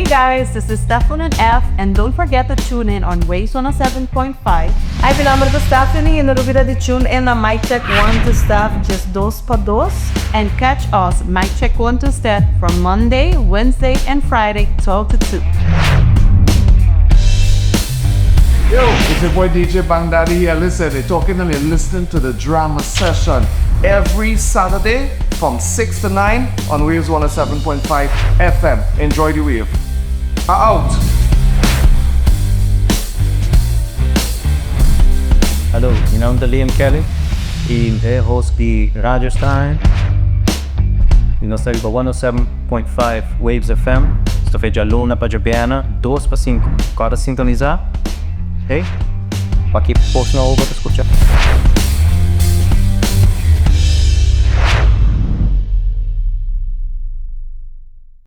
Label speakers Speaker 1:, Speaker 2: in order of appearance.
Speaker 1: Hey guys, this is Stefan and F, and don't forget to tune in on Waves 107.5.
Speaker 2: Hi, mi nomber ta Stephanie y no lubida di tune in na Mic Check 1 to Steph 12 pa 2.
Speaker 1: And catch us, Mic Check 1 to Steph, from Monday, Wednesday, and Friday, 12 to 2.
Speaker 3: Yo, it's your boy DJ Bang Daddy here. Listen, they're talking and you're listening to the drama session every Saturday from 6 to 9 on Waves 107.5 FM. Enjoy the wave. Out.
Speaker 4: Hallo, mi nomber ta Liam Kelly y mi ta e host di Radio Stein. Y nos ta riba 107.5 Waves FM. Nos ta fe djaluna pa djabièrnè dos pa sinku. Kòrda sintonisá. Hey, pa ki pos nobo bo ta skucha?